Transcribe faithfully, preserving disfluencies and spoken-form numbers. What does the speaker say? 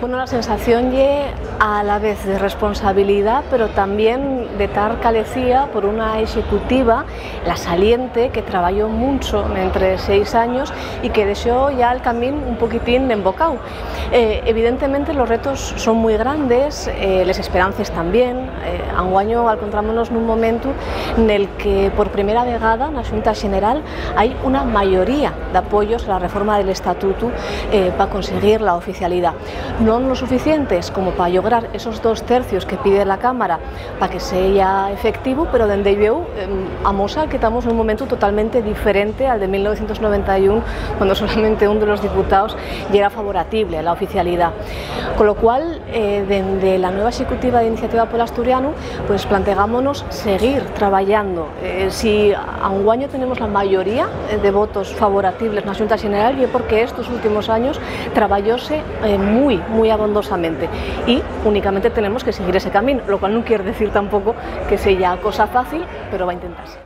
Bueno, la sensación ye a la vez de responsabilidá, pero tamién de tar calecía por una executiva, la saliente, que trabayó muncho nente seis años y que dexó ya el camín un poquitín embocáu. Eh, evidentemente, los retos son mui grandes, eh, les esperances tamién. Eh, anguaño alcontrámonos nun momentu nel que, por primera vegada na Xunta Xeneral, hai una mayoría d'apoyos a la reforma del estatutu, eh, pa conseguir la oficialidá. Non lo suficientes como pa llograr esos dos tercios que pide la Cámara pa que seya efectivu, pero dende llueu, em, amosa que tamos nun momentu totalmente diferente al de mil novecientos noventa y uno, cuando solamente un de los diputaos yera favoratible a la oficialidá. Con lo cual, eh, dende la nueva executiva d'Iniciativa pol Asturianu, pues, plantegámonos seguir trabayando. Eh, si anguaño tenemos la mayoría, eh, de votos favoratibles na Xunta Xeneral, ye porque estos últimos años trabayóse, eh, mui, mui abondosamente, y únicamente tenemos que seguir ese camín, lo cual nun quier decir tampoco que seya cosa fácil, pero va a intentarse.